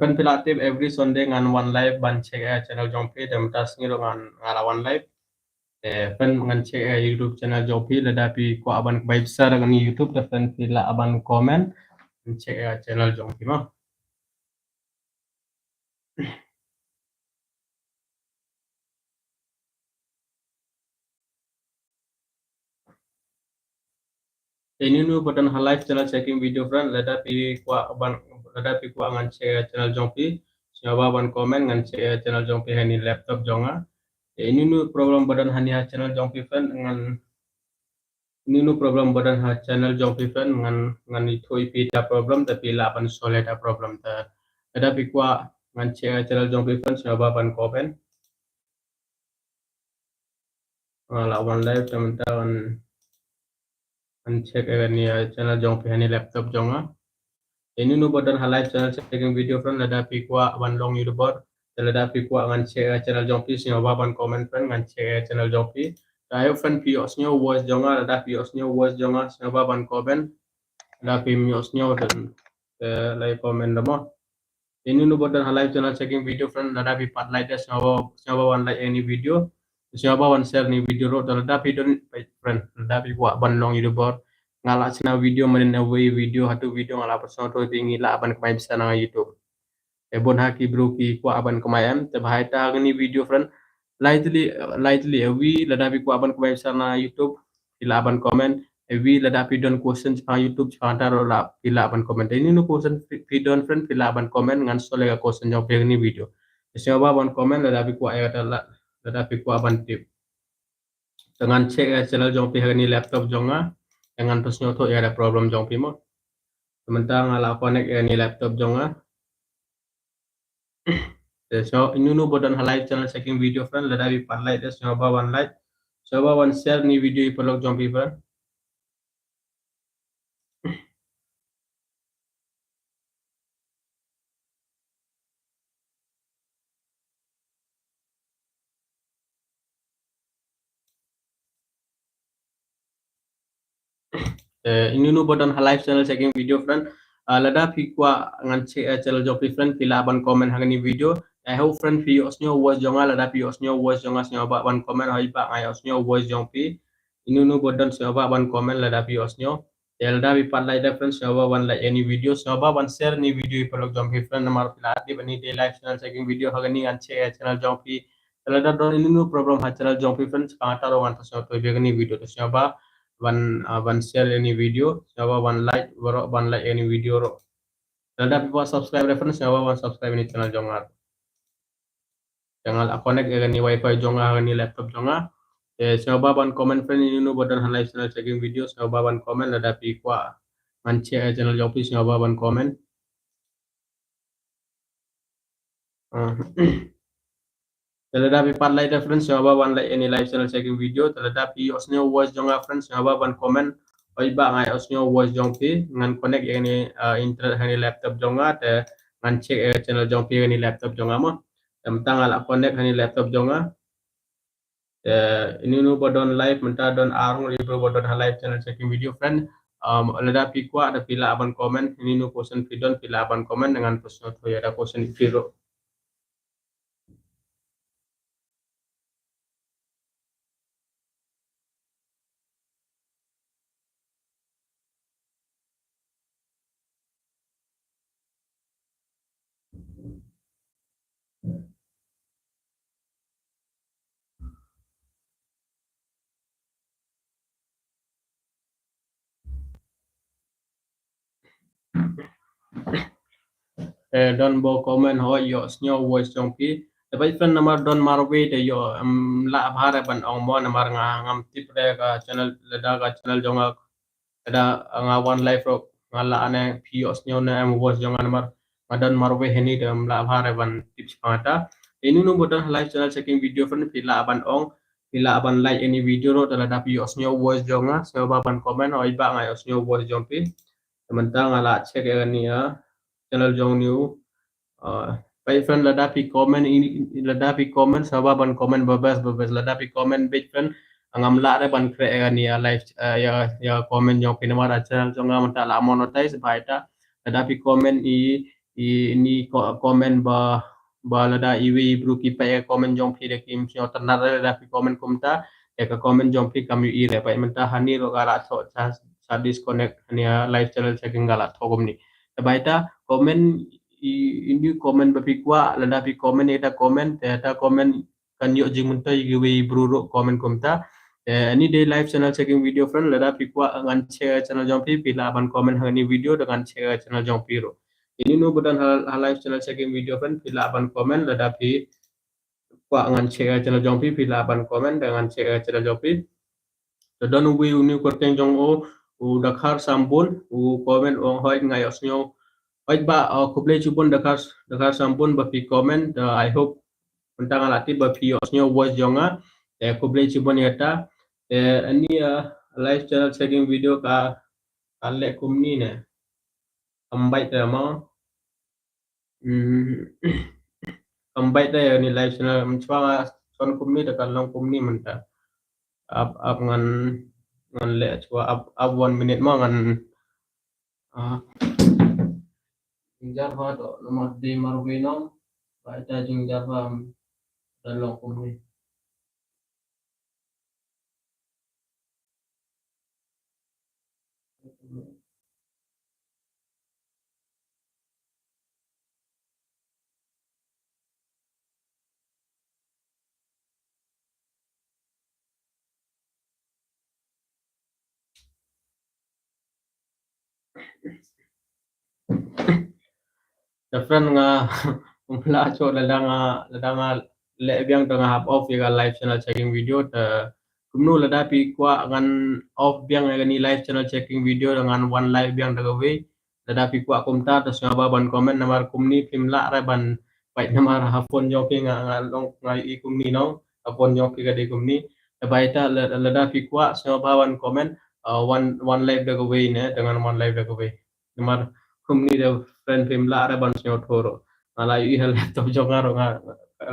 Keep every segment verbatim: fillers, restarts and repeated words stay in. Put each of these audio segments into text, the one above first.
Friend, phi la tip every Sunday ngan wan live ban check ïa channel jong phi, te mynta sngi ruh ngan, nga la wan live. Te friend, ngan check ïa YouTube channel jong phi, lada phi kwah ban kawai pisa ha kane YouTube, te friend phi lah ban comment, ngan check ïa channel jong phi mo. Te inu inu ba don ha live channel checking video friend, lada phi kwah ban, lada phi kwah ngan check ïa channel jong phi, sngewbha ban comment, ngan check ïa channel jong phi ha kane laptop jong nga. Te inu inu problem ba don ha kane ha channel jong phi friend, ngan, inu inu problem ba don ha channel jong phi friend, ngan, ngan ïathuh ïa phi da problem, te phi lah ban solve da problem. Te lada phi kwah ngan check ïa channel jong phi friend, sngewbha ban comment. Nga la wan live, te mynta ngan, ngan check ïa kane ïa channel jong phi ha kane laptop jong nga. Inu inu ba don ha live channel checking video friend, lada phi kwah ban long YouTuber, te lada phi kwah ngan check ïa channel jong phi, sngewbha ban comment friend, ngan check ïa channel jong phi. Te I hope friend phi ïohsngew voice jong nga, lada phi ïohsngew voice jong nga, sngewbha ban comment. Lada phim ïohsngew te, te lai comment da mo. Inu inu ba don ha live channel checking video friend, lada phi pat like da, sngewbha, sngewbha ban like ïa kane video. Sngewbha ban share ïa kane video ruh, te lada phi don friend, lada phi kwah ban long YouTuber. Nga la shna video, mynnin kawei video, hato video nga la pynsngewthuh ïa phi, ngi lah ban kawai pisa na YouTube. Te bun ha ki briew ki kwah ban kawai em, te bha ïa kata ha kane video friend. Lai tylli, lai tylli, eh, wi lada phi kwah ban kawai pisa na YouTube, phi lah ban comment. Eh, wi lada phi don question shaphang YouTube, shaphang kata ruh lah, phi lah ban comment. Te inu inu question phi, phi don friend, phi lah ban comment, ngan solve ïa ka question jong phi ha kane video. Te sngewbha ban comment lada phi kwah ïa kata lah, lada phi kwah ban tip. Te ngan check ïa channel jong phi ha kane laptop jong nga. Te ngan pynsngewthuh ïa ka problem jong phi mo. Te mynta nga la connect ïa kane laptop jong nga. Te so, inu inu ba don ha live channel checking video friend, lada phi pat like da, sngewbha ban like. Sngewbha ban share ïa kane video ïa ki paralok jong phi friend. Eh, inu inu ba don ha live channel checking video friend. Ah, lada phi kwah ngan check, eh, channel jong phi friend, phi lah ban comment ha kane video. I hope friend phi ïohsngew voice jong nga, lada phi ïohsngew voice jong nga, sngewbha ban comment, hoi bah nga ïohsngew voice jong phi. Inu inu ba don, sngewbha ban comment lada phi ïohsngew. Te lada phi pat like da friend, sngewbha ban like ïa kane video, sngewbha ban share ïa kane video ïa ki paralok jong phi friend, namar phi la tip ïa kane dei live channel checking video, ha kane ngan check ïa channel jong phi. Te lada don inu inu problem ha channel jong phi friend, shaphang kata ruh ngan pynsngewthuh ïa phi ha kane video, te sngewbha ban, ah, ban share ïa kane video, sngewbha ban like, baroh ban like ïa kane video ruh. Te lada phi pat subscribe da friend, sngewbha ban subscribe ïa kane channel jong nga. Te nga la connect ïa kane wifi jong nga ha kane laptop jong nga. Te sngewbha ban comment friend, inu inu ba don ha live channel checking video, sngewbha ban comment lada phi kwah ngan check ïa channel jong phi, sngewbha ban comment. Ah. Te lada phi pat like da friend, sngewbha ban like ïa kane live channel checking video. Te lada phi ïohsngew voice jong nga friend, sngewbha ban comment, hoi bah nga ïohsngew voice jong phi, ngan connect ïa kane, ah, internet ha kane laptop jong nga, te ngan check ïa channel jong phi ha kane laptop jong nga mo. Te mynta nga la connect ha kane laptop jong nga. Te inu inu ba don live, mynta don ar ngut ïa ki briew ba don ha live channel checking video friend. Um, lada phi kwah da phi lah ban comment, inu inu question phi don phi lah ban comment, ngan pynsngewthuh ïa ka question phi ruh. Eh, don ba comment, hooid ïohsngew voice jong phi. Te bad friend namar don marwei te ïoh, em, lah bha re ban ong mo namar nga ngam tip re ka channel, lada ka channel jong nga, lada nga wan live ruh nga lah ne phi ïohsngew ne em voice jong nga namar nga don marwei hangne te em lah bha re ban tip shaphang kata. Inu inu ba don ha live channel checking video friend phi lah ban ong, phi lah ban like ïa kane video ruh te lada phi ïohsngew voice jong nga, sngewbha ban comment, hooid bah nga ïohsngew voice jong phi. Te mynta nga la check ïa kane, ah, channel jong une u. Ah, bad friend lada phi comment, i, i, lada phi comment, sngewbha ban comment ba best, ba best. Lada phi comment bad friend, ngam lah re ban khreh ïa kane, ah, live, ah, ïa, ïa comment jong phi namar, ah, channel jong nga mynta la monetize, bad ïa kata lada phi comment i, i ni ko-, comment ba, ba lada iwei i bru ki peit ka comment jong phi da kim sngewtynnat re, lada phi comment kumta, te ka comment jong phi kam ïohi re. Peit mynta hani ruh ka la thoh sa, sa disconnect, hani ha live channel checking ka la thoh kumne. Te ba ita comment i, i ni comment ba phi kwah, lada phi comment ita comment, te ita comment kan ïoh jingmyntoi ïa kiwei i bru ruh comment kumta. Te ani dei live channel checking video friend, lada phi kwah ngan check channel jong phi, phi lah ban comment ha ani video da ngan check channel jong phi ruh. Ini nu ba don ha, ha live channel checking video friend, phi lah ban comment, lada phi kwah ngan check channel jong phi, phi lah ban comment da ngan check channel jong phi. Te don uwei u new kyrteng jong u, u Dakhar Sambun, u comment u ong hoi nga ïohsngew. Hoi ba, uh, khublei chibun Dakhar, Dakhar Sambun ba phi comment, uh, I hope mynta nga la tip ba phi ïohsngew voice jong nga. Te khublei chibun ïa kata. Te ani, uh, live channel checking video ka, ka leh kumne ne. Kam bait te mo. Hmm. Kam bait te ïa ni live channel, mynchwa nga shon kumne te ka long kumne mynta. Ap, ap ngan, ngan leh chwa ap, ap one minute mo ngan. Ah. Jingjar ba to, namar dei marwei nong. Ba ita jingjar ba, da long kumne. Te friend nga, um lah cho lada nga, lada nga leh biang te nga hap off ïa ka live channel checking video te kumno lada phi kwah ngan off biang ïa kani live channel checking video da ngan wan live biang da kawei. Lada phi kwah kumta te sngewbha ban comment namar kumne phim lah re ban peit namar ha phone jong phi nga, nga long nga i kumne nong, ha phone jong phi ka dei kumne. Te ba ita la-, lada phi kwah sngewbha ban comment, uh, wan, wan live da kawei ne, da ngan wan live da kawei. Namar kumne te friend phim lah re ban sngewthuh ruh. Nga la ïohi ha laptop jong nga ruh nga,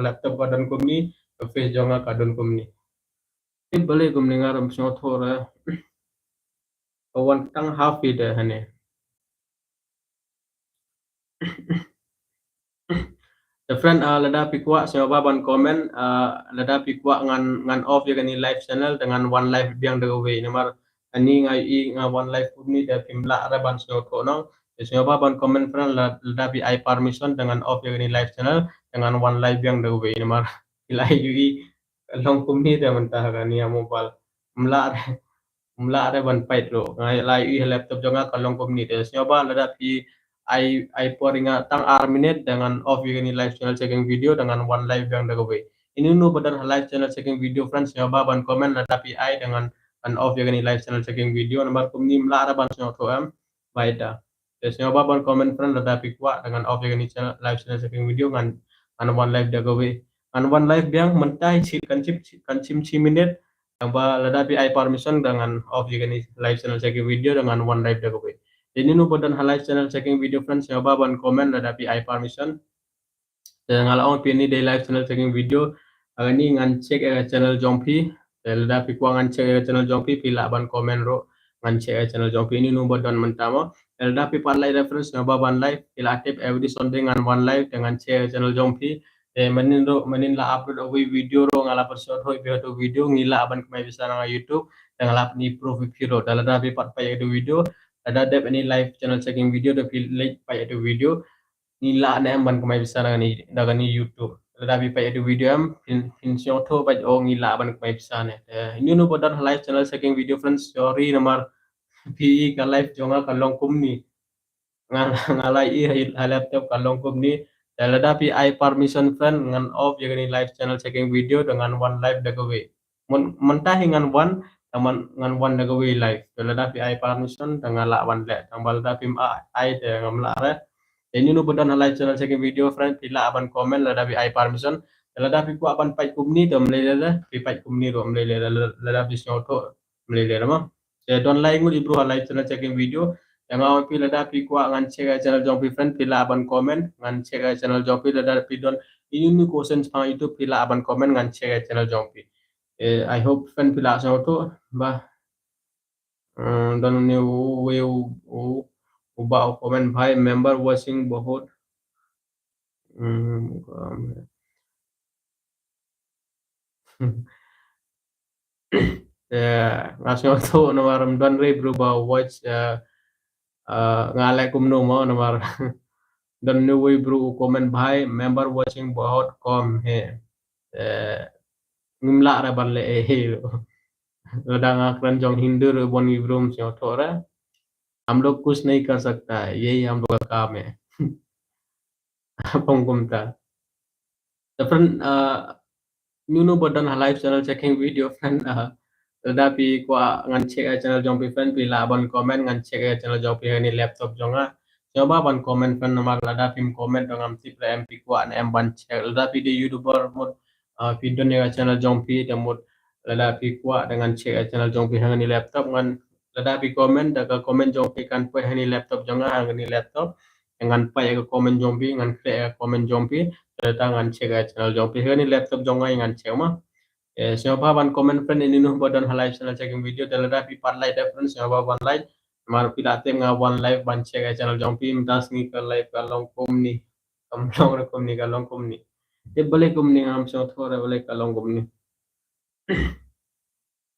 laptop ka don kumne, ka face jong nga ka don kumne. Te balei kumne nga ruh ym sngewthuh re. Ka wan tang half i te hane. Te friend, ah, lada phi kwah sngewbha ban comment, ah, lada phi kwah ngan, ngan off ïa kani live channel te ngan wan live biang da kawei. Namar ani nga i nga wan live kumne te phim lah re ban sngewthuh nong. Te sngewbha ban comment friend la-, lada phi ai permission te ngan off ïa kani live channel te ngan wan live biang da kawei. Namar phi la ïohi long kumne te mynta ha kani ha mobile. Ym lah re. Ym lah re ban peit ruh. Nga la ïohi ha laptop jong nga ka long kumne te sngewbha lada phi ai, ai por ïa nga tang ar minute da ngan off ïa kani live channel checking video da ngan wan live biang da kawei. Ini nu ba don ha live channel checking video friend sngewbha ban comment lada phi ai da ngan, ngan off ïa kani live channel checking video namar kumne ym lah re ban sngewthuh em. Ba ita. Te sngewbha ban comment friend lada phi kwah da ngan off ïa kani channel, live channel checking video ngan, ngan wan live da kawei. Ngan wan live biang mynta hi shi kan shim, kan shim shi minute. Tang ba lada phi ai permission da ngan off ïa kani live channel checking video da ngan wan live da kawei. Te ini nu ba don ha live channel checking video friend sngewbha ban comment lada phi ai permission. Te nga la ong phi ini dei live channel checking video. Ani ngan check ïa ka channel jong phi. Te lada phi kwah ngan check ïa ka channel jong phi phi lah ban comment ruh. Ngan check ïa ka channel jong phi ini nu ba don mynta mo. Te lada phi pat like reference sngewbha ban like. Phi la tip every Sunday ngan wan live te ngan check ïa ka channel jong phi. Te manin ruh, manin la upload uwei video ruh nga la pynshot hoi phi ha tu video ngi lah ban kmai pisa na YouTube. Te nga la pyni proof phi ruh. Te lada phi pat peit ïa tu video. Lada dep ini live channel checking video te phi leit peit ïa tu video. Ngi lah ne em ban kmai pisa na kani, na kani YouTube. Lada phi peit ïa tu video em phin, phin sngewthuh bad o ngi lah ban kmai pisa ne. Eh, ini nu ba don ha live channel checking video friends sorry namar phi i ka live jong nga ka long kumne. Nga, nga la i ha, ha laptop ka long kumne. Te lada phi ai permission friend ngan off ïa kani live channel checking video da ngan wan live da kawei. Myn-, mynta hi ngan wan, tang ban ngan wan da kawei live. Te lada phi ai permission te nga lah wan leh. Tang ba lada phim ai, ai te ngam lah re. Te ini nu ba don ha live channel checking video friend phi lah ban comment lada phi ai permission. Te lada phi kwah ban peit kumne te ym lei lei re. Phi peit kumne ruh ym lei lei re. Lada phi sngewthuh ym lei lei re mo. Te don lai ngut i bru ha live channel checking video. Te nga ong phi lada phi kwah ngan check ïa channel jong phi friend phi lah ban comment ngan check ïa channel jong phi lada phi don ini nu question shaphang YouTube phi lah ban comment ngan check ïa channel jong phi. Eh, I hope friend phi lah sngewthuh ba. Eh, don une u, u, u, u ba u comment bhai member watching bahut. Hmm, ko am. Ya, nga sngewthuh namar ym don re bru ba watch, eh, eh, nga leh kumno mo namar don ne wei bru u comment bhai, member watching bahut kom he. Eh, ngim lah re ban leh ei ei. Lada nga kren jong Hindi re bon ngi bru ym sngewthuh re. हम लोग कुछ नहीं कर सकता है, यही हम लोग का काम है। Pong kumta. Te friend, uh, inu inu ba don ha live channel checking video friend, uh, lada phi kwah ngan check ïa channel jong phi friend, phi lah ban comment ngan check ïa channel jong phi ha kane laptop jong nga. Sngewbha ban comment friend namar lada phim comment to ngam tip re em phi kwah ne em ban check. Lada phi dei YouTuber mut, uh, phi don ïa channel jong phi te mut lada phi kwah te ngan check ïa channel jong phi ha kane laptop ngan, lada phi comment te ka comment jong phi kan poi ha kane laptop jong nga, ha kane laptop. Ngan peit ïa ka comment jong phi, ngan khreh ïa ka comment jong phi, te lada ngan check ïa channel jong phi. Ha kane laptop jong nga ngan check ma. Eh, sngewbha ban comment friend, inu inu ba don ha live channel checking video, te lada phi pat like te friend, sngewbha ban like. Namar phi lah tip nga wan live ban check ïa channel jong phi, mynta sngi ka live ka long kumne. Kam long re kumne, ka long kumne. Te balei kumne ngam sngewthuh re balei ka long kumne.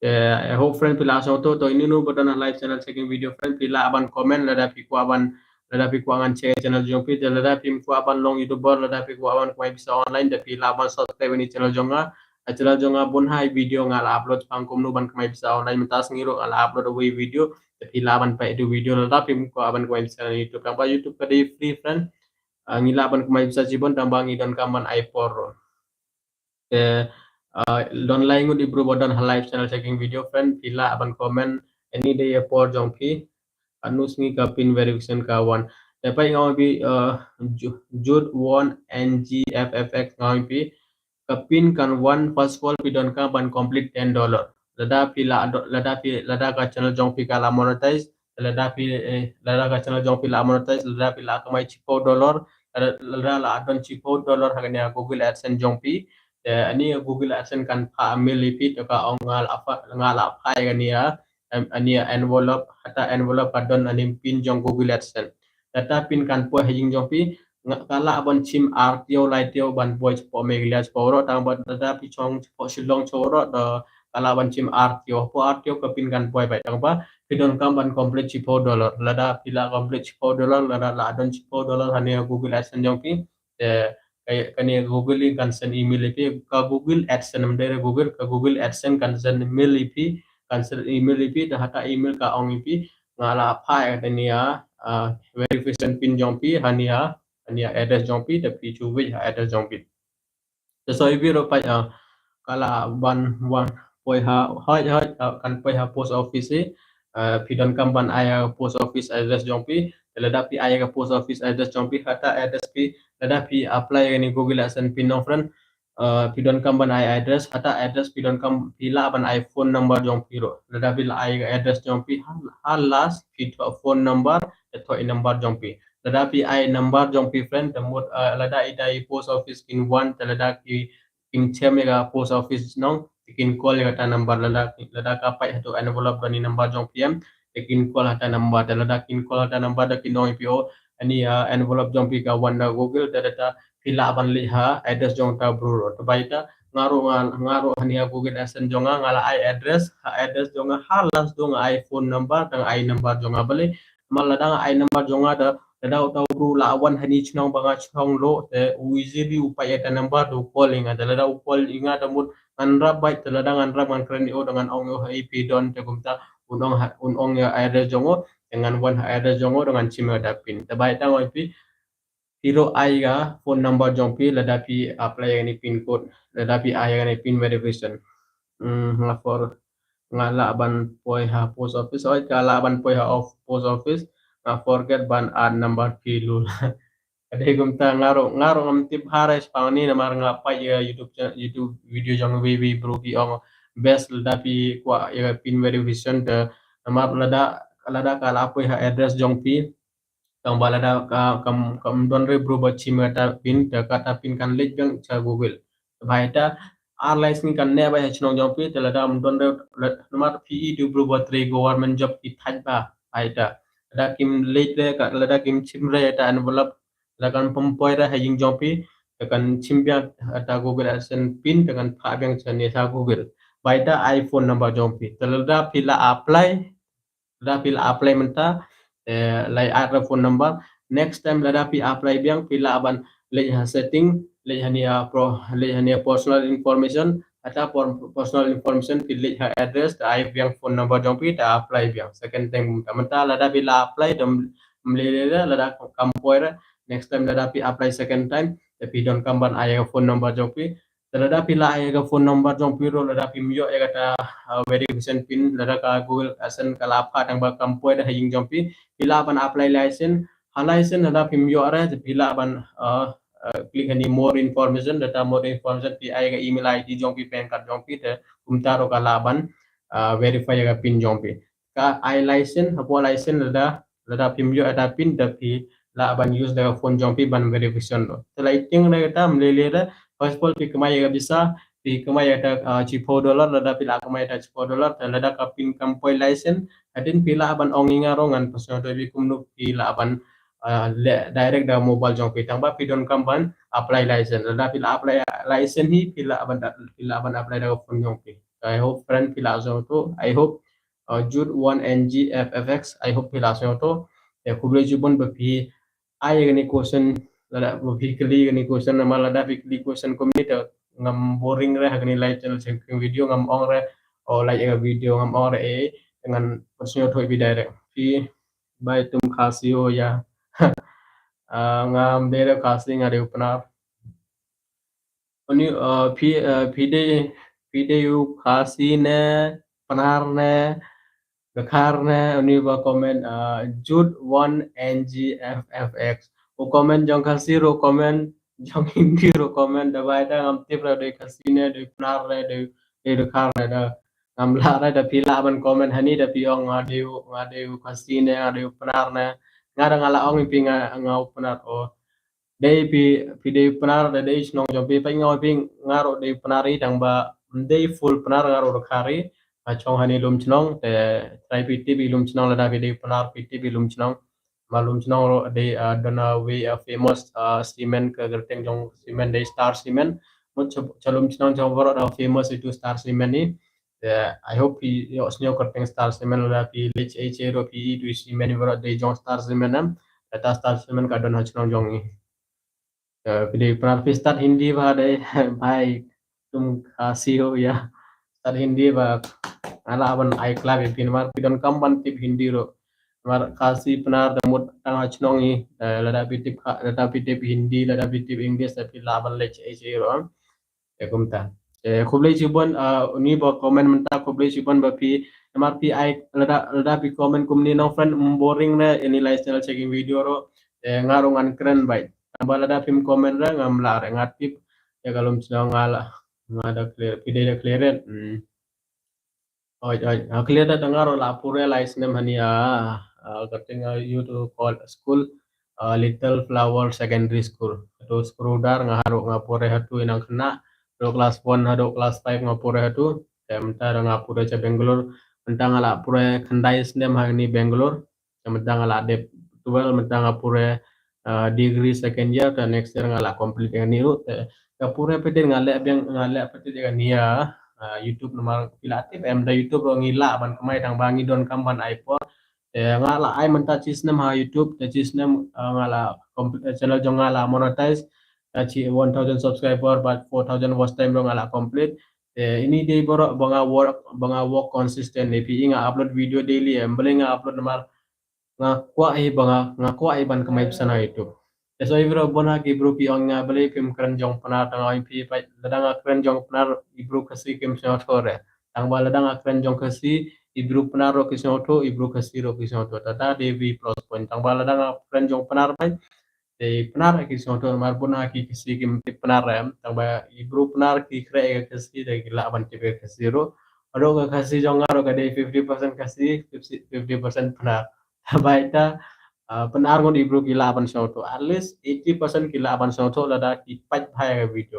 Eh, I hope friend phi lah sngewthuh, to inu inu ba don ha live channel checking video friend phi lah ban comment lada phi kwah ban, lada phi kwah ngan check channel jong phi, te lada phim kwah ban long YouTuber, lada phi kwah ban kamai pisa online, te phi lah ban subscribe ïa kane channel jong nga. Ïa channel jong nga bun hi video nga la upload pang kumno ban kamai pisa online, mynta sngi ruh nga la upload wei video, te phi lah ban peit ïa u video lada phim kwah ban kamai pisa na YouTube. Tang ba YouTube ka dei free friend. Ah, ngi lah ban kamai pisa shibun tang ba ngi donkam ban ai por ruh. Te, ah, don lai ngut i bru ba don ha live channel checking video friend, phi lah ban comment, ine i dei i por jong phi, katno sngi ka pin verification ka wan. Te peit nga ong ïa phi, ah, Ju-, Jude Won N G F F X nga ong ïa phi, ka pin kan wan first of all phi donkam ban complete ten dollar. Lada phi lah do-, lada phi, lada ka channel jong phi ka lah monetize, lada phi, eh, lada ka channel jong phi lah monetize, lada phi lah kamai shiphew dollar, lada, lada lah don shiphew dollar ha kane ka Google AdSense jong phi. Te ine i Google AdSense kan phah mail ïa phi, te ka ong nga lah phah, nga lah phah ïa kane ka, em, ine i envelope, ha kata envelope ka don ine i pin jong Google AdSense. Te kata pin kan poi ha ïing jong phi, nga, ka lah ban shim ar taïew lai taïew ban poi shapoh Meghalaya shapoh Europe, tang ba lada phi shong shapoh Shillong shapoh Europe, te ka lah ban shim ar taïew, hapoh ar taïew ka pin kan poi beit, tang ba phi donkam ban complete shiphew dollar. Lada phi lah complete shiphew dollar, lada lah don shiphew dollar ha kane ka Google AdSense jong phi, te ka, kane ka Google kan send email ïa phi, ka Google AdSense, ym dei re Google, ka Google AdSense kan send email ïa phi, kan send email ïa phi, te ha kata email ka ong ïa phi, nga lah phah ïa kane ka, ah, verification pin jong phi ha kane ka, ha kane ka address jong phi, te phi shu wait ha address jong phi. Te shu ïa phi ruh peit, ah, ka lah ban wan poi ha, hoi, hoi, ah, kan poi ha post office hi. Ah, phi donkam ban ai ha post office address jong phi. Te lada phi ai ha post office address jong phi, ha kata address phi, lada phi apply ïa kane Google AdSense pin nong friend, ah, phi donkam ban ai address, ha kata address phi donkam, phi lah ban ai phone number jong phi ruh. Lada phi lah ai address jong phi, ha, ha last phi thoh phone number, te thoh i number jong phi. Lada phi ai number jong phi friend, te mut, ah, lada ita i post office kin wan, te lada ki, kin chem ïa ka post office nong, te kin call ïa kata number, lada, lada ka pait hato envelope don i number jong phi em, te kin call ha kata number, te lada kin call ha kata number te kin ong ïa phi, oh, ine i, ah, envelope jong phi ka wan na Google, te kata phi lah ban leit ha address jong uta u bru ruh. Te ba ita nga ruh, nga, nga ruh ha kane ka Google AdSense jong nga, nga la ai address, ha address jong nga, ha last jong nga ai phone number, te nga ai number jong nga. Balei? Namar lada nga ai number jong nga te, lada uta u bru lah wan ha kane ka shnong ba nga shong ruh, te u easily u pait ïa kata number te u call ïa nga. Te lada u call ïa nga te mut ngan rap beit, te lada ngan rap ngan kren ïa u te ngan ong ïa u ha i phi don, te kumta un ong ha, un ong ïa address jong u, te ngan wan ha address jong u te ngan shim ïa kata pin. Te ba ita nga ong ïa phi, phi ruh ai ka phone number jong phi lada phi apply ïa kane pin code, lada phi ai ïa kane pin verification. Hmm, nga for, nga lah ban poi ha post office, oi, ka lah ban poi ha of-, post office, nga forget ban add number phi lul. Ka dei kumta nga ruh, nga ruh ngam tip ha rai shaphang kane namar nga peit ïa YouTube cha-, YouTube video jong wei wei bru ki ong best lada phi kwah ïa pin verification te namar lada, lada ka lah poi ha address jong phi. Tang ba lada ka, kam, kam don re bru ba shim kata pin, te kata pin kan leit biang sha Google. Te ba ita ar lai sngi kan neh beit ha shnong jong phi, te lada ym don re, la-, namar phi i tu bru ba trei government job ki thait ba, ba ita. Lada kim leit re, ka, lada kim shim re ïa kata envelope, Lada kan pynpoi re ha ïing jong phi, te kan shim biang, eh, ta Google AdSense pin, te kan phah biang shane sha Google. Bad ita ai phone number jong phi. Te lada phi la apply, lada phi la apply mynta, eh, la ai phone number. Next time lada phi apply biang, phi lah ban leit ha setting, leit hane, ah, pro, leit hane personal information, ata por-, personal information, phi leit ha address, te ai biang phone number jong phi, te apply biang. Second time mynta, mynta lada phi la apply, dam mlele lada kam poi re, next time lada phi apply second time, te phi donkam ban ai phone number jong phi. Te lada phi la ai ka phone number jong phi ruh, lada phim ïoh ïa kata, uh, verification pin, lada ka Google AdSense ka la phah tang ba kam poi re ha ïing jong phi, phi lah ban apply license. Ha license lada phim ïoh re, te phi lah ban, uh, uh, click hane more information, lada more information phi ai ka email I D jong phi, PAN card jong phi, te kumta ruh ka lah ban, uh, verify ïa ka pin jong phi. Ka ai license, hapoh license lada, lada phim ïoh ïa ka pin, te phi lah ban use da ka phone jong phi ban verification ruh. Te la i tieng re kata mlele re, first of all phi kamai ïa ka visa, phi kamai ïa ka, ah, shiphew dollar, lada phi la kamai ïa ka shiphew dollar, te lada ka pin kam poi license, hadien phi lah ban ong ïa nga ruh ngan pynsngewthuh ïa phi kumno phi lah ban, ah, leh direct da mobile jong phi, tang ba phi donkam ban apply license. Lada phi la apply license hi, phi lah ban, phi lah ban apply da ka phone jong phi. I hope friend phi la sngewthuh. I hope, uh, Jude one N G F F X, I hope phi la sngewthuh. Te khublei shibun ba phi ai kane question, lada ba phi kylli kane question, namar lada phi kylli question kumne te ngam boring re ha kane live channel shaking video, ngam ong re, oh, like ïa ka video, ngam ong re, eh, ngan pynsngewthuh ïa phi direct. Phi bai tum Khasi ho ïa. Ah, ngam dei re Khasi, nga dei u Pnar. Uni, uh, phi, uh, phi dei, phi dei u Khasi ne, Pnar ne, Dkhar ne, uni ba comment, uh, Jude one N G F F X. U comment jong Khasi ruh comment, jong Hindi ruh comment, da bai da ngam tip re dei Khasi ne, dei Pnar ne, dei, dei Dkhar ne da. Ngam lah re da phi lah ban comment hani da phi ong nga dei u, nga dei u Khasi ne, nga dei u Pnar ne. Nga da nga lah ong ïa phi nga, nga u Pnar o. Dei phi, phi dei Pnar da dei shnong jong phi, phi nga phi nga ruh dei Pnar i tang ba dei full Pnar, nga ruh Dkhar i. Nga shong hani Lumshnong, te trai phi tip i Lumshnong, lada phi dei Pnar phi tip i Lumshnong. Ma Lumshnong ruh dei, ah, don a wei, ah, famous, ah, cement, ka kyrteng jong cement dei Star Cement. Mut cha, cha Lumshnong jong baroh da famous itu Star Cement i. Te I hope phi ïoh sngew kyrteng Star Cement, lada phi leit ei ei ruh phi i tu i cement i baroh dei jong Star Cement em. Kata Star Cement ka don ha shnong jong i. Te phi dei Pnar phi start Hindi ba dei, bai tum Khasi ho ïa. Start Hindi ba nga lah ban ai khlem ïa phi namar phi donkam ban tip Hindi ruh. Namar Khasi Pnar da mut tang ha shnong i, eh, lada phi tip Kha-, lada phi tip Hindi, lada phi tip English, te phi lah ban leit ei ei ruh. Te kumta. Te khublei shibun, ah, uni ba comment mynta khublei shibun ba phi, namar phi ai lada, lada phi comment kumne nong friend, mm, boring ne ini live channel shaking video ruh. Te nga ruh ngan kren bha. Tang ba lada phim comment re ngam lah re, nga tip ïa ka Lumshnong nga lah, nga da clear, phi dei da clear re. Hmm. Oi, oi, ah, clear da, nga ruh la pure lai snem hani, ah, ah, kyrteng, ah, youth call school, ah, Little Flower Secondary School. Hatu Skrodar nga haduh nga pure hatu i nang khynnah, haduh class one haduh class five nga pure hatu. Te mynta da nga pure cha Bangalore, mynta nga la pure khyndai snem hani Bangalore. Te mynta nga la dep twelve, mynta nga pure, ah, degree second year, te next year nga la complete ïa kane ruh. Te ka pure pat nga leh biang, nga leh pat ïa kane ïa, ah, YouTube namar phi la tip em da YouTube ruh ngi lah ban kamai tang ba ngi donkam ban ai por. Te nga la ai mynta shi snem ha YouTube, te shi snem, ah, nga la complete, eh, channel jong nga la monetize, ah, shi one thousand subscriber bad four thousand watch time ruh nga la complete. Te ini dei baroh ba nga work, ba nga work consistent ne phi i nga upload video daily em, balei nga upload namar nga kwah hi ba nga, nga kwah hi ban kamai pisa na YouTube. Te so i bro bun ha ki bro phi ong nga balei phim kren jong Pnar, tang ong phi pat lada nga kren jong Pnar i bro Khasi kim sngewthuh re. Tang ba lada nga kren jong Khasi i bro Pnar ruh ki sngewthuh, i bro Khasi ruh ki sngewthuh. Tata dei phi plus point. Tang ba lada nga kren jong Pnar pat dei Pnar ki sngewthuh namar bun ha ki Khasi kim tip Pnar re. Tang ba i bro Pnar ki khreh ïa ka Khasi te ki lah ban tip ïa ka Khasi ruh. Haduh ka Khasi jong nga ruh ka dei fifty percent Khasi, fifty, fifty percent Pnar. Bad ita, ah, Pnar ngut i bro ki lah ban sngewthuh. At least eighty percent ki lah ban sngewthuh lada ki peit bha ïa ka video.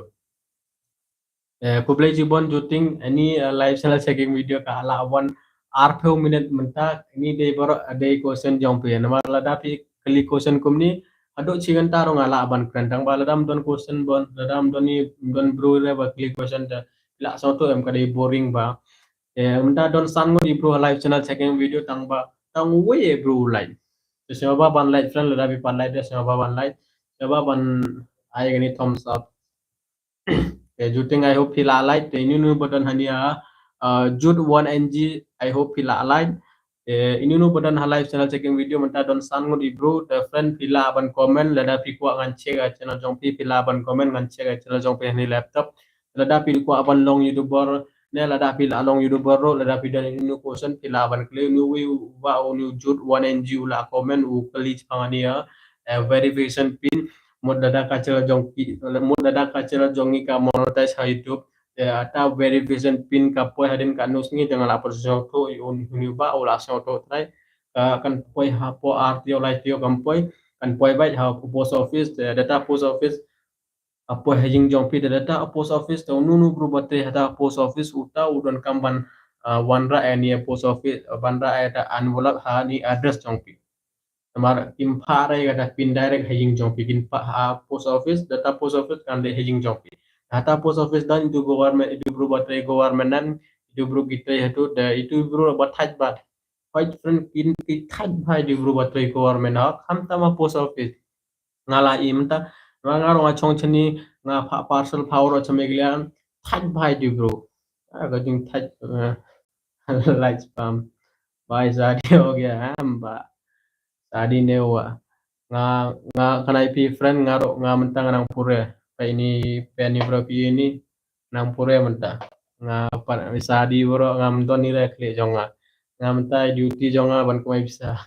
Eh, khublei shibun juting, ini, eh, live channel shaking video ka la wan arphew minute mynta, ini dei baroh, eh, dei question jong phi. Namar lada phi kylli question kumne, Haduh chi kynta ruh nga lah ban kren, tang ba lada ym don question, ban lada ym don i, ym don bru re ba kylli question te, lah sngewthuh em ka dei boring ba. Te mynta don san ngut i bru ha live channel checking video, tang ba tang wei e bru like. Te sngewbha ban like friend, lada phi pat like te sngewbha ban like, sngewbha ban ai kane thumbs up. Te Juting, I hope phi lah like. Te inu inu ba don hania, uh, Jut one N G, I hope phi lah like. Te inu inu ba don ha live channel checking video mynta don san ngut i bru, te friend phi lah ban comment, lada phi kwah ngan check ïa channel jong phi, phi lah ban comment ngan check ïa channel jong phi hani laptop. Lada phi kwah ban long YouTuber, ne lada phi lah long YouTuber ruh, lada phi don inu question phi lah ban kylli, inu wi wa inu Jut one N G u lah comment u kylli chpang ania, eh, verification pin, mut lada ka channel jong ki, mut lada ka channel jong ngi ka monetize ha YouTube. Eh, ata verification pin ka poi hadien katno sngi te nga lah pyrshang to i un huni ba u lah sngewthuh trai. Ka kan poi hapoh ar taïew lai taïew kan poi, kan poi beit ha post office, te data post office. Hapoh ha ïing jong phi te data post office, te unu unu bru ba trei hata post office uta u donkam ban, ah, wanrah ïa ni post office, ah, wanrah ïa ta envelope ha ni address jong phi. Namar kim phah re kata pin direct ha ïing jong phi, kin phah ha post office, data post office kan leh ha ïing jong phi. Hata post office don itu government, itu bru ba trei government nan, itu bru ki trei hatu, da itu bru ba thait ba. Hoi friend, kin ki thait ba itu bru ba trei government ha, khamtam ha post office. Nga la im ta, nga nga ruh nga chong chani, nga phah parcel phah ruh cha Meghalaya, thait bha i bru. Ah, ka jing thait, eh, like spam. Bhai, शादी हो गया है, हम बा. शादी नहीं हुआ. Nga, nga kanai phi friend, nga ruh, nga mynta nga nang pure. Phi ini, phi ini bro, phi ini nang pure mynta. Nga pat शादी bro, nga mynta ni re klik jong nga. Nga mynta duty jong nga ban kmai pisa.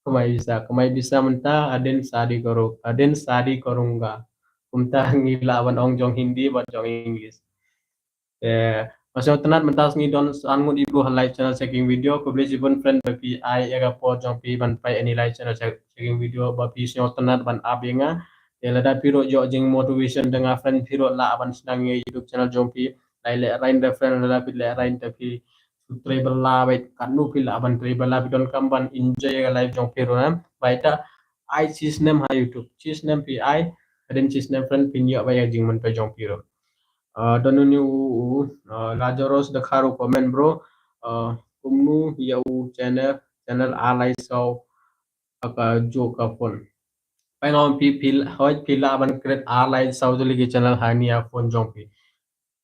Kmai pisa, kmai pisa mynta, hadien शादी करो, hadien शादी करूंगा. Kumta ngi lah ban ong jong Hindi bad jong English. Eh, masih tynat mynta sngi don san ngut i bru ha live channel checking video, khublei shibun friend ba phi ai ïa ka por jong phi ban peit ani live channel check-, checking video ba phi sngewtynnat ban ap ïa nga. Te lada phi ruh ïoh jing motivation da nga friend phi ruh lah ban shna ïa YouTube channel jong phi. Lai leh rain da friend lada phi leh rain te phi Trei bylla beit, katno phi lah ban trei bylla, phi donkam ban enjoy ka life jong phi ruh, eh. Bad ita ai chi snem ha YouTube, chi snem phi ai, hadien chi snem friend phin ïoh beit ïa ka jingmyntoi jong phi ruh. Ah, don une u, u, ah, Lazarus Dkhar u comment bro, ah, kumno ïa u channel, channel ar lai saw ha kajuh ka phone. Pynban phi, phi, hooid phi lah ban create ar lai saw tylli ki channel ha ine i phone jong phi.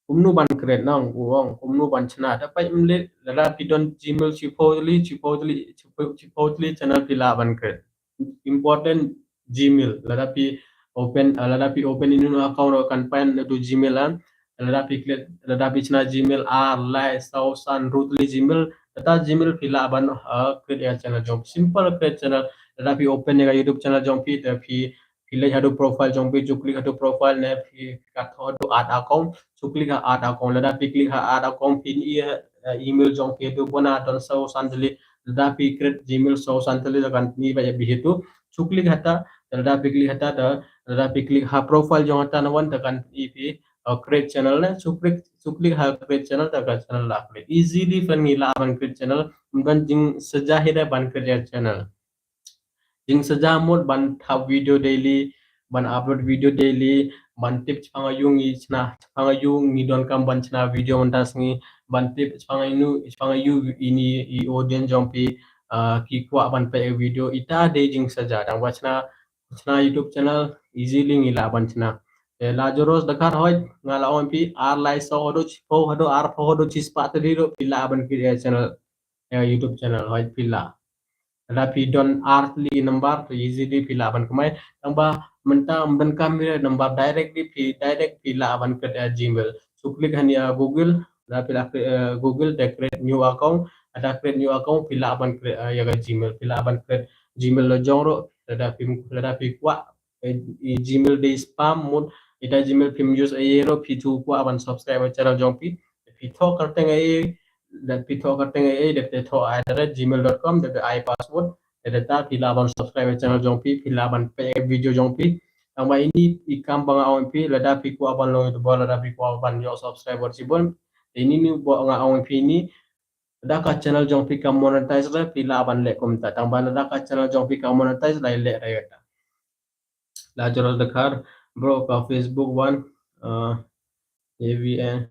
Kumno ban create nang, u ong, kumno ban shna. Te peit mynta lada phi don Gmail shiphew tylli, shiphew tylli, shiphew, shiphew tylli channel phi lah ban create. Important Gmail. Lada phi open, ah, lada phi open ine i account ruh kan pan ïa utu Gmail, ah. Lada phi create, lada phi shna Gmail ar lai saw san hynriew tylli Gmail. Kata Gmail phi lah ban, ah, create ïa channel jong. Simple create channel. Lada phi open ïa ka YouTube channel jong phi, te phi phi leit haduh profile jong phi, shu click haduh profile ne phi, ka thoh haduh add account, shu click ha add account, lada phi click ha add account phin i, eh, email jong phi haduh bun, don saw san tylli, lada phi create Gmail saw san tylli te kan i beit ïa phi haduh, shu click hata, lada phi click hata te, lada phi click ha profile jong hata na wan te kan i phi, eh, create channel ne, shu click, shu click ha create channel te ka channel la create. Easily friend ngi lah ban create channel, ym don jingshaja hi de ban create channel. Jingshaja mut ban thap video daily, ban upload video daily, ban tip shaphang aiu ngi shna, shaphang aiu ngi donkam ban shna video mynta sngi, ban tip shaphang aiu, shaphang aiu ine i audience jong phi, ah, ki kwah ban peit video, ita dei jingshaja, tang ba shna, shna YouTube channel easily ngi lah ban shna. Te Lazarus Dkhar hooid, nga la ong phi, ar lai saw haduh shiphew haduh arphew haduh shispah tylli ruh phi lah ban create channel, eh, YouTube channel hooid phi lah. Lada phi don ar tylli number te easily phi lah ban kmai. Tang ba mynta ym donkam ïa number direct di phi, direct phi lah ban create ïa Gmail. Shu click ha ine i Google, lada phi lah create, eh, Google te create new account, lada create new account phi lah ban create, eh, ïa ka Gmail, phi lah ban create Gmail la jong ruh, lada phi, lada phi kwah, eh, i Gmail dei spam mut, ita Gmail phim use ei ei ruh, phi shu kwah ban subscribe ïa channel jong phi. Phi thoh kyrteng ei ei, da phi thoh kyrteng ei ei, da phi thoh at the rate gmail dot com, da phi ai password, da data phi lah ban subscribe ïa channel jong phi, phi lah ban peit video jong phi. Tang ba ine i kam ba nga ong phi, lada phi kwah ban long YouTuber, lada phi kwah ban ïoh subscriber shibun. Ine ine ba nga ong phi ine, lada ka channel jong phi ka monetize re, phi lah ban leh kumta. Tang ba lada ka channel jong phi ka monetize, lai leh re kata. La Joros Dkhar, bro, ka Facebook wan, uh, A V N,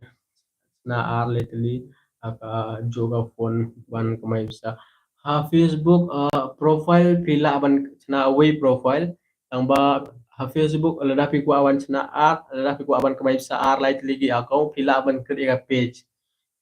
na ar lai tylli, ha ka juh ka phone ban kamai pisa. Ha Facebook, uh, profile phi lah ban chna wei profile, tang ba ha Facebook lada phi kwah ban chna ar, lada phi kwah ban kamai pisa ar lai tylli ki account, phi lah ban create ïa ka page.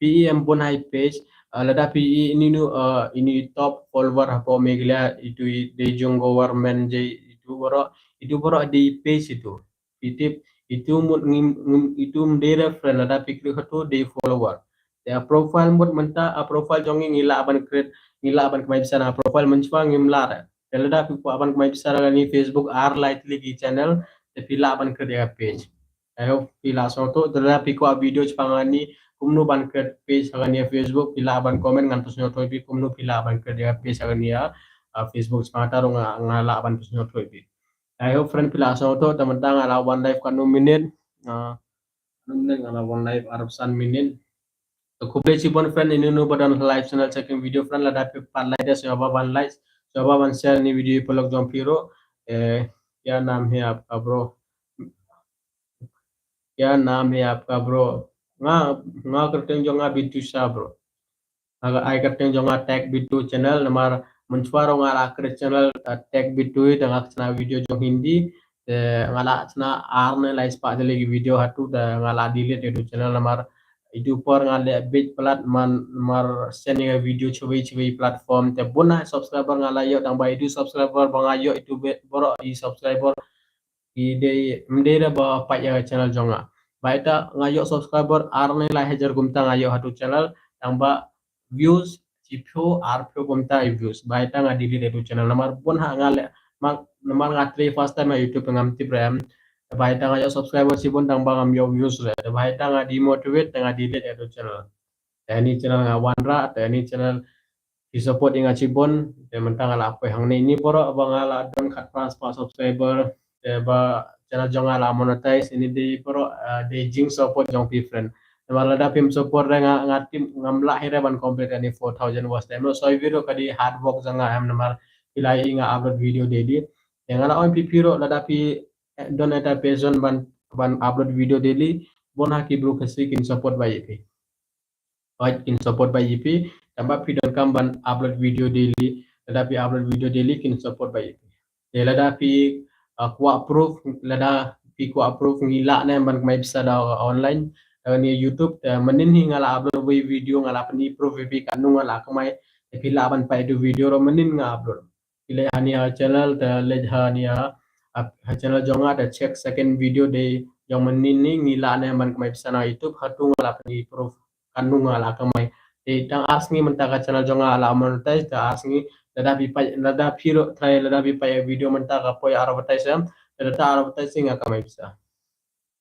Phi i em bun hi page, uh, lada phi i inu inu, uh, inu top follower hapoh Meghalaya, itu i dei jong government je itu baroh, itu baroh dei page itu. Phi tip, itu mut ngim, ngim, itu mdei reference, lada phi klik hatu dei follower. Te a profile mut mynta, a profile jong ngi ngi lah ban create, ngi lah ban kamai pisa na profile, mynshwa ngim lah. Te lada phi kwah ban kamai pisa na ni Facebook ar lai tylli ki channel, te phi lah ban create ïa ka page. I hope phi lah sngewthuh, te lada phi kwah video shaphang ani kumno ban create page ha kani Facebook, phi lah ban comment ngan pynsngewthuh ïa phi kumno phi lah ban create ïa ka page ha kani, ah, Facebook, shaphang ta ruh nga, nga lah ban pynsngewthuh ïa phi. I hope friend phi lah sngewthuh, te mynta nga la wan live katno minit, ah, katno minit nga la wan live, arphew san minit. Te khublei shibun friend, inu inu ba don live channel checking video friend, lada phi pat like da sngewbha ban like, sngewbha ban share ni video paralok jong phi ruh. Eh, क्या नाम है आपका bro? क्या नाम है आपका bro? Nga, nga kyrteng jong nga Bitu Shah bro. Nga ai kyrteng jong nga Tech Bitu channel, namar mynshwa ruh nga la create channel, uh, Tech Bitu, te nga chna video jong Hindi, te nga la chna ar ne lai spah tylli ki video hatu, te nga la delete ïa itu channel namar itu por nga leh bit palat man, namar send ïa video chawei chawei platform, te bun na subscriber nga la ïoh, tang ba itu subscriber ba nga ïoh itu baroh i subscriber i dei, mdei da ba pait ïa ka channel jong nga. Ba ita nga ïoh subscriber ar ne lai hajar kumta nga ïoh hatu channel, tang ba views shiphew arphew kumta i views. Ba ita nga delete ïa tu channel namar bun ha nga leh, namar nga trei first time ha YouTube ngam tip re em. Ba ita nga ïoh subscriber shibun tang ba ngam ïoh views re. Ba ita nga demotivate, te nga delete ïa tu channel. Te ni channel nga wanrah, te ni channel phi support ïa nga shibun, te mynta nga la poi hangne, ini baroh ba nga la don khatphra spah subscriber, te ba channel jong nga la monetize, ini dei baroh, ah, dei jingsupport jong phi friend. Namar lada phim support re nga, nga tip ngam lah hi re ban complete ani four thousand watch time. Soi video ka dei hard work jong nga em namar phi la ïohi nga upload video daily. Te nga la ong phi phi ruh lada phi, eh, don ita passion ban, ban upload video daily, bun ha ki bru Khasi kin support bha ïa phi. Hooid, kin support bha ïa phi, tang ba phi donkam ban upload video daily, lada phi upload video daily kin support bha ïa phi. Te lada phi, ah, kwah proof, lada phi kwah proof ngi lah ne ban kamai pisa da online, da ni YouTube, te mynnin hi nga la upload wei video nga la pyni proof ïa phi katno nga la kamai, te phi lah ban peit ïa tu video ruh mynnin nga upload. Phi leit ha ni ha channel, te leit ha ni ha, ha channel jong nga, te check second video dei jong mynnin ni, ngi lah ne ban kamai pisa na YouTube, hatu nga la pyni proof katno nga la kamai. Te tang ar sngi mynta ka channel jong nga la monetize, te ar sngi lada phi peit, lada phi ruh try, lada phi peit video mynta ka poi advertise em, te lada advertise nga kamai pisa.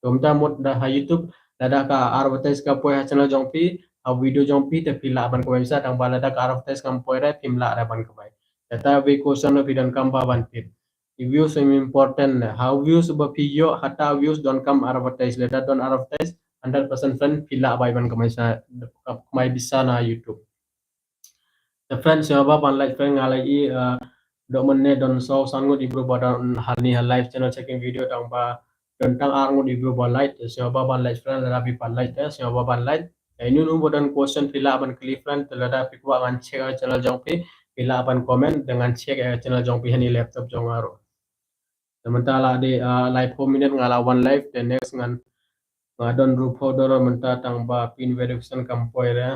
Kumta mut da ha YouTube, lada ka advertise ka poi ha channel jong phi, ha video jong phi, te phi lah ban kamai pisa, tang ba lada ka advertise kam poi re, phim lah re ban kamai. Te ta wei question ruh phi donkam bha ban tip. I views im important ne. Ha views ba phi ïoh, hata views donkam advertise, lada don advertise, hundred percent friend phi lah bha ban kamai sa, kamai pisa na YouTube. Te friend, sngewbha ban like friend, nga la ïohi, eh, doh mynne don saw san ngut i bru ba don ha ni ha live channel checking video, tang ba don tang ar ngut i bru ba like, te sngewbha ban like friend, lada phi pat like te sngewbha ban like. Te inu inu ba don question phi lah ban kylli friend, te lada phi kwah ngan check ïa channel jong phi, phi lah ban comment, te ngan check ïa channel jong phi ha ni laptop jong nga ruh. Te mynta la dei, ah, laiphew minit nga la wan live, te next ngan, nga don ruh phew dollar mynta tang ba pin verification kam poi re.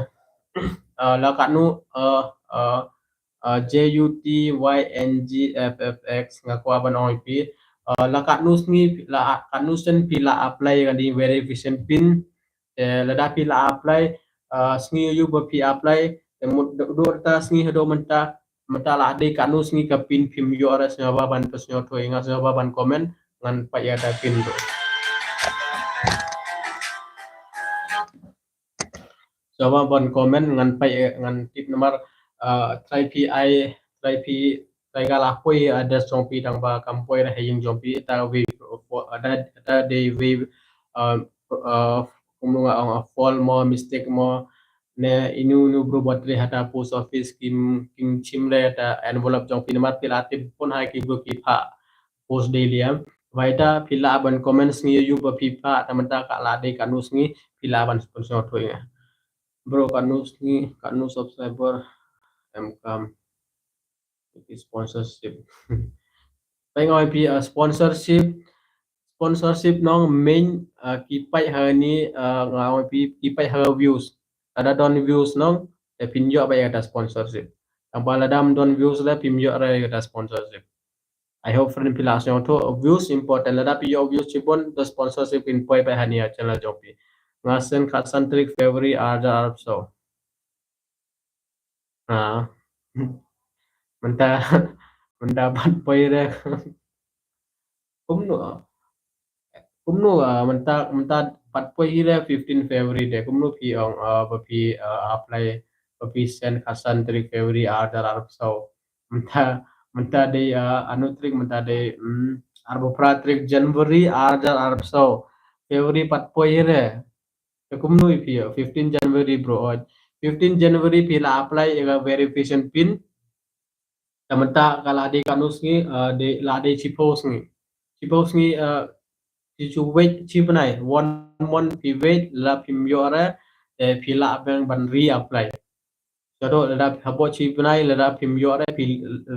Ah, la katno, ah, ah, ah, J U T Y N G F F X nga kwah ban ong ïa phi. Ah, la katno sngi, la katno sien phi la apply ka dei verification pin. Te lada phi la apply, ah, sngi ïa u ba phi apply, te mut duh, duh ta sngi haduh mynta, mynta la dei katno sngi ka pin phim ïoh re, sngewbha ban pynsngewthuh ïa nga, sngewbha ban comment, ngan peit ïa ta pin tu. Sngewbha ban comment, ngan peit, ngan tip namar, ah, trai phi ai, trai phi, trai ka la poi address jong phi tang ba kam poi re ha ïing jong phi, ta wei, ta, ta dei wei, ah, ah, kumno nga ong, ah, fault mo, mistake mo, ne inu inu bru ba trei hata post office kim, kim chim re ta envelope jong phi namar phi la tip pun ha ki bru ki phah post daily em. Bad ita phi lah ban comment sngi ïa u ba phi phah, te mynta ka la dei katno sngi phi lah ban sponsor ïa nga. Bro, katno sngi, katno subscriber em kam. Sponsorship. Peit nga ong ïa phi, uh, sponsorship. Sponsorship nong main, uh, ki peit ha ni, uh, nga ong ïa phi, ki peit ha views. Lada don views nong, te phin ïoh beit ïa kata sponsorship. Tang ba lada ym don views la phim ïoh re ïa kata sponsorship. I hope friend phi la sngewthuh, views important. Lada phi ïoh views shibun, te sponsorship kin poi beit ha ni ha channel jong phi. Nga send khatsan tarik February ar hajar arphew saw. Ah. Mynta, mynta pat poi re. Kumno? Kumno, ah, mynta, mynta pat poi hi re fifteen February de. Kumno phi ong, ah, ba phi, ah, apply, ba phi send khatsan tarik February ar hajar arphew saw. Mynta, mynta dei, ah, ano tarik mynta dei, hmm, arphew phra tarik January ar hajar arphew saw. February pat poi hi re. Te kumno ïa phi ïa, fifteen January bro, oi. Fifteen January phi la apply ïa ka verification pin. Te mynta ka la dei katno sngi, eh, dei la dei shiphew sngi. Shiphew sngi, eh, shi shu wait shi bnai, one month phi wait, lada phim ïoh re, te phi lah beit ban reapply. Shadoh lada hapoh shi bnai lada phim ïoh re phi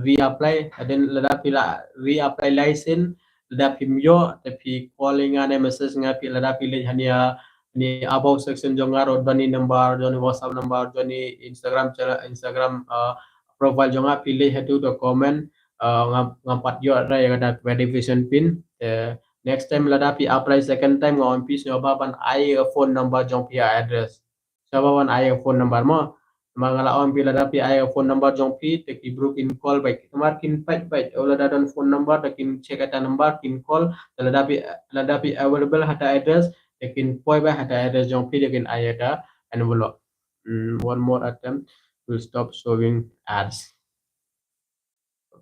reapply, hadien lada phi la reapply license, lada phim ïoh te phi call ïa nga ne message ïa nga phi lada phi leit ha ni, ha ni about section jong nga ruh don i number, don i WhatsApp number, don i Instagram channel, Instagram, uh, profile jong nga phi leit hato te comment, uh, nga, ngam pat ïoh re ïa kata verification pin. Te next time lada phi apply second time nga ong phi sngewbha ban ai ïa phone number jong phi, address. Sngewbha ban ai ïa phone number mo. Namar nga la ong phi lada phi ai ïa phone number jong phi te ki bru kin call beit. Namar kin peit beit. O lada don phone number te kin check ïa kata number kin call. Te lada phi, lada phi available ha kata address te kin poi beit ha kata address jong phi te kin ai ïa kata envelope. Hmm, one more attempt will stop showing ads.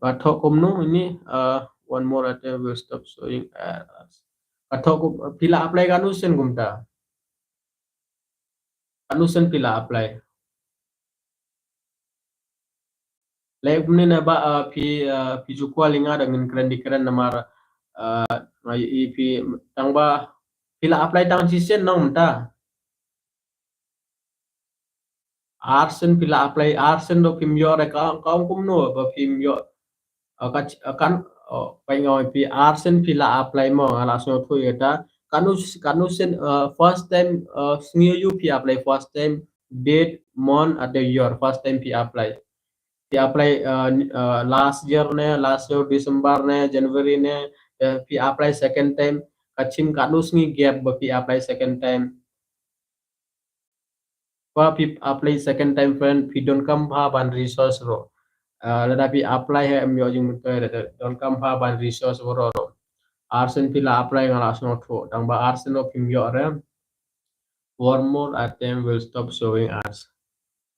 Ka thoh kumno ini, uh, one more attempt will stop showing ads. Ka thoh kum, phi la apply katno sien kumta? Katno sien phi la apply? Lei kumne na ba, uh, phi, uh, phi ju call ïa nga da ngin kren di kren namar, uh, nga ïohi phi tang ba phi la apply tang shisien nong mynta. Arsien phi la apply, arsien ruh phim ïoh re ka, ka ong kumno ba phim ïoh. Uh, ka, uh, kan, uh, peit nga ong phi arsien phi la apply mo, nga la sngewthuh ïa kata. Katno, katno sien, uh, first time, uh, sngi ïa u phi apply first time, date, month, and the year, first time phi apply. Phi apply, uh, ni-, uh, last year ne, last year December ne, January ne, uh, phi apply second time, ka shim katno sngi gap ba phi apply second time. Ba phi apply second time friend, phi donkam bha ban resource ruh. Uh, lada phi apply hi em ïoh jingmyntoi re, donkam bha ban resource ruh ruh. Arsien phi la apply nga la sngewthuh, tang ba arsien ruh phim ïoh re. One more attempt will stop showing ads.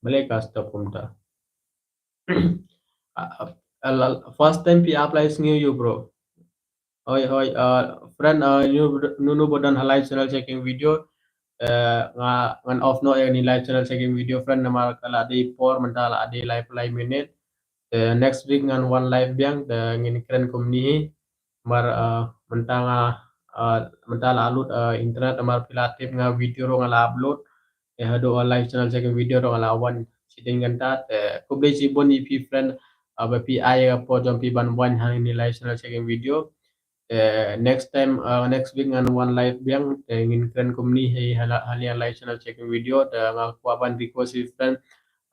Balei ka stop kumta? Uh, uh, first time phi apply sngi ïa u bro. Hoi, hoi, uh, friend, uh, ïa u bro, nu nu ba don ha live channel checking video. Uh, nga, ngan off noh ïa ni live channel checking video friend namar ka la dei por mynta la dei lai phew lai minit. Uh, next week ngan wan live biang, te ngin kren kumne hi. Namar, uh, mynta nga, uh, mynta la lut, uh, internet namar phi la tip nga video ruh nga la upload. Te haduh live channel checking video ruh nga la wan shiteng kynta. Te khublei shibun ïa phi friend, uh, ba phi ai ïa ka por jong phi ban wan ha ni live channel checking video. Te next time, uh, next week ngan wan live biang, te ngin kren kumne hi ha la, ha ni live channel checking video. Te nga kwah ban request ïa phi friend,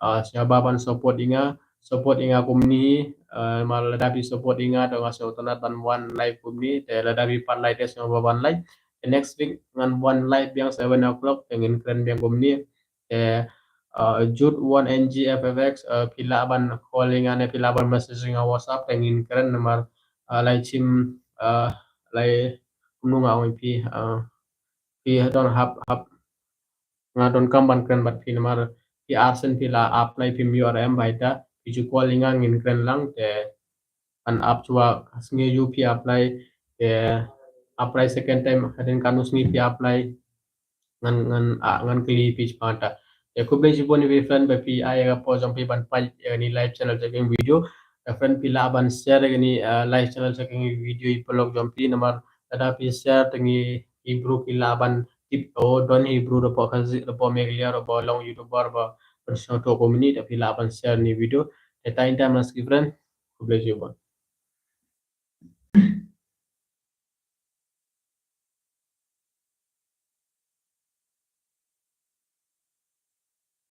uh, sngewbha ban support ïa nga, support ïa nga kumne hi, uh, namar lada phi support ïa nga te nga sngewtynnat ban wan live kumne, te lada phi pat like te sngewbha ban like. Te next week ngan wan live biang seven o'clock, te ngin kren biang kumne. Te, uh, Jude one N G F F X, uh, phi lah ban call ïa nga ne phi lah ban message ïa nga WhatsApp, te ngin kren namar, uh, lai shim, uh, lai kumno nga ong ïa phi, uh, phi don hap, hap, nga donkam ban kren bad phi namar phi arsien phi la apply phim ïoh re em, bad ita phi ju call ïa nga ngin kren lang, te ngan ap shuwa sngi ïa u phi apply, te apply second time hadien katno sngi phi apply, ngan, ngan, ah, ngan kylli phi shaphang kata. Te khublei shibun ïa phi friend ba phi ai ïa ka por jong phi ban peit ïa ni live channel checking video. Te friend phi lah ban share ïa ni, ah, live channel checking video ïa paralok jong phi namar Lada phi share te ngi, i bru ki lah ban tip, o don hi bru da pok Khasi, da pok Meghalaya, da pok long YouTuber ba ban sngewthuh kumne, da phi lah ban share ïa kane ka video. Te tang ita mas ki friend. God bless you bun.